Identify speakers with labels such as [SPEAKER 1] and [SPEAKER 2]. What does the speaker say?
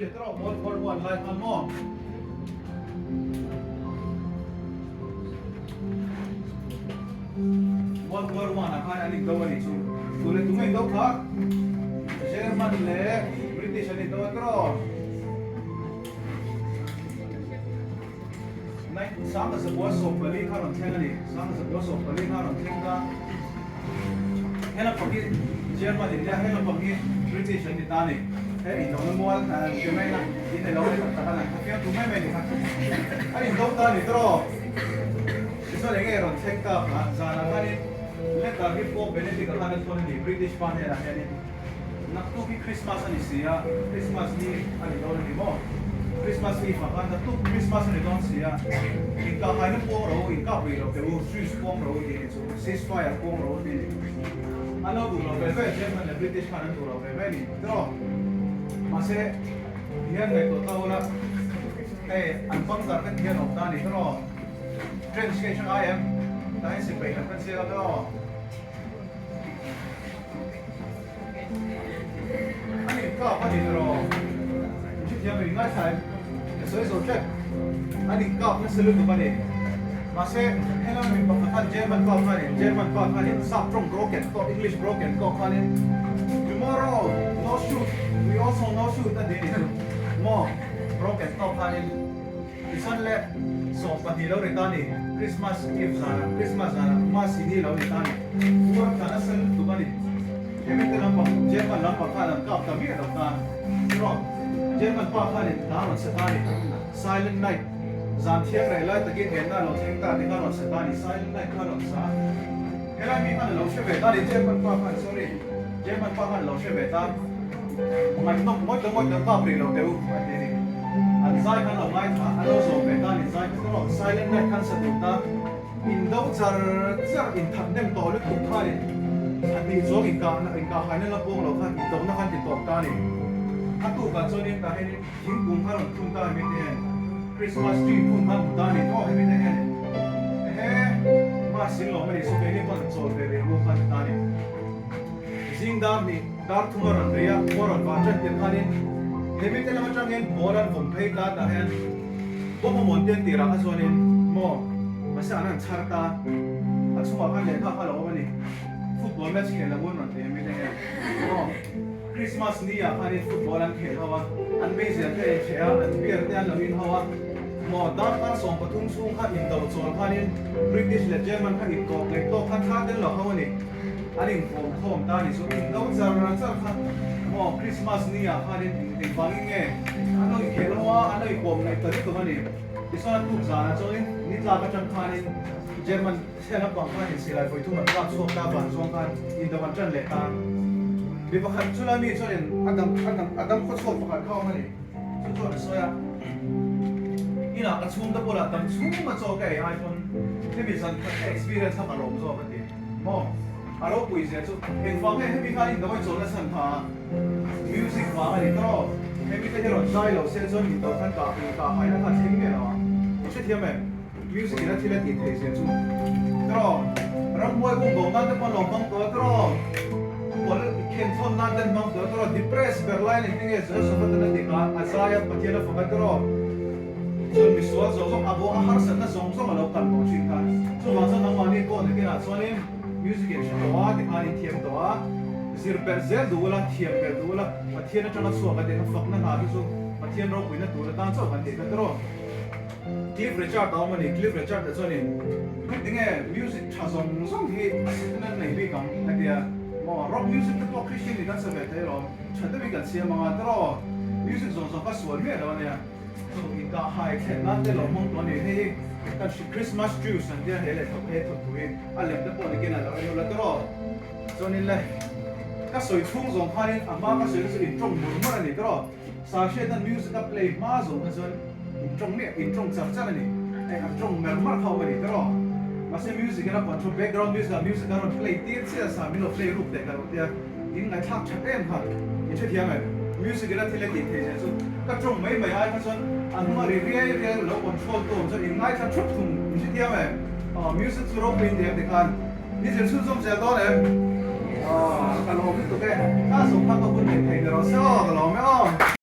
[SPEAKER 1] World War One lai khan maw? World War One ah khan an indo a nih chu. Tu leh tunge indo kha? German leh British an indo a tiraw? 1924 kha rawn thleng a ni. 1924 kha rawn thleng ta. Hela pang hi German in nia, hela pang hi British an ni ta a ni. He indona mual che mai na in elo ni tak tak a lang kha fiam thu mai mai ni kha. A indo ta a ni tawh. Tichuan enge rawn thleng ta kha zanah khanin letter hi Pope Benedict-a khan a thawn a ni British pa hnenah hianin. Naktuk hi Christmas a ni si a, Christmas ni a ni dawn a ni maw? Christmas Eve ah khan naktuk Christmas a ni dawn si a, inkahhaina puang ro, inkap rih lo teh u, truce puang ro tih ni chu, ceasefire puang ro tih ni. An lo duh lo ve ve, German leh British khan an duh lo ve ve ni tiraw? Mahse, hian ngaihtuah ta ula, hei an bunker te ti hian awm ta a ni tiraw? Trench nge i hre ngai em? Tah hian sipai lam kan sial a tiraw? An inkap a ni rawh. In hrethiam lo, in ngaithla em? Ka sawi zo tlek. An inkap nasa lutuk a ni. Mahse, helai mi pakhat khan German pa khanin, German pa khanin sap tawng broken tawh, English broken tawh khanin, Tomorrow, no shoot, we also no shoot a ti a ni chu. Maw? Broken tawh khanin. Tichuan le, 12 lo ri ta ni, Christmas Eve zanah, Christmas zanah Mass hi ni lo ni ta ni, Pu a tla nasa lutuk a ni. Hemi te lampang, German lampang khan an kap ta miah lo ta. Erawh, German pa khanin hna rawn sa ta ni, Silent Night, zan thiang reh lai takin enna a lo thleng ta ti kha rawn sa ta ni, Silent Night kha rawn sa. Helai mi khan a lo hre ve ta ni, German pa khan, sorry, German pa khan a lo hre ve ta. Ngaihnawm ngawt ngawt lo kap rih lo teh u a ti a ni. An zai khan lo ngaithla, an lo zawm ve ta a ni. Zai kha erawh silent night khan sa tur ta. In do char char in that nem tawh lutuk khanin a tih chuang inkahna inkahhaina la pawng lo khan indona khan ti tawp ta a ni. A tukah chuanin tah hianin thingkung kha rawn phun ta a ni te hian Christmas tree phun kha hmu ta a ni tawh hemi te hian ehe Mass in lawm a ni so keini pawh an chawl ve rih ang u kha ti ta a ni. Zing dar hnih, dar thum a rawn rei a, khua rawn vah ṭan tir khanin he mite lam aṭangin ball an vawm phei ta tah hian bomb a mawn ten tirah kha chuanin maw mahse an han chhar ta, a chhungah khan lehkha kha a lo awm a ni, football match khel ang un rawn ti hemi te hian maw Christmas ni ah khanin football an khel ho a, an meizel te a incheh a, an beer te an lo in ho a, maw darkar 13 chhung kha indo chawl khanin British leh German kha inkawp ngaih tawk khan thla tel lo ho a ni. An inkhawm khawm ta ni chu indo char char kha maw Christmas ni ah khanin engvangin nge an lo inkhel ho a, an lo inkawm ngaih ta lutuk a ni. Tichuan a tuk zanah chuanin ni tlak atang khanin German hriat lampang khanin silai vawi thum an kap chhuak ta van zawng khan indo an tan leh ta. Mi pakhat chulai mi chuanin a dam a dam a dam khaw chhuak pakhat kha awm a ni. Chu chuan a sawi a, Inah ka chhungte bulah dam chhung a chaw ka ei ai pawn hemi zan khat ka experience kha ka lawm zawk a ti. Maw? A ropui zia chu engvang nge hemi khan in dawih chawlhna chhan kha music vang a ni tawh. Hemi te hi rawn zai lo se chuan in do khan kah in kah haina kha a thleng miah lo ang. I hrethiam em? Music in a thil a tih theih zia chu tawh. Ramhuai bum bo nan te pawh an lo hmang tawh tawh. Pawl khen thawn nan te an hmang tawh tawh. Depress ber lai nei te nge Jehoshaphat an a ti kha a zai a Pathian a fak a tawh. Chuan misual zawng zawng a bo a harsatna zawng zawng a lo kal tawh thin kha. Chuvang chuan nangmahni pawh nakinah chuanin music in hre tawh a, tikhan in thiam tawh a, zir belh zel duh ula, thiam belh duh ula, Pathian atanga chhuak a tih kha fakna hna hi chu Pathian ropuina tur atan chauh kan tih kha tiraw. Cliff Richard a awm a ni, Cliff Richard te chuanin heti nge music tha zawng zawng hi a setana nei bik ang a tia maw, rock music te pawh Christian in kan sa ve thei alawm, tha deuhin kan siam ang a tiraw, music zawng zawng kha sual miah lo a nia. Chu inkah hai thlen nan te lo hmang tawh a ni. Hei hi kan hri Christmas trees an tia he leh thawk he thawk thu hi a lem te pawh nikin a lo en ula tiraw. Chuanin le ka sawi chhung zawng khanin a hma ka sawi na chu in tawng mur mur a ni tiraw. Sahriatan music a play hma zawng kha chuan in tawng miah in tawng char char a ni. Hei an tawng mer mar kha awm a ni tiraw. Mahse music in a control background music ah music a rawn play tir chiah a sa min lo play ruk teh ka lo tia. In ngaihthlak that em kha i hrethiam em? Music in a thil a tih theih zia chu ka tawng mai mai ai kha chuan a hnung a ri riai riai lo control tu awm chuan in ngaithla thut thung i hrethiam em? Aw music chu ropui in ti em tikhan ni zir chhunzawm zel dawn em? Aw ka lawm lutuk e, ka zawng kha ka hun neih theih ni rawh se aw ka lawm e aw.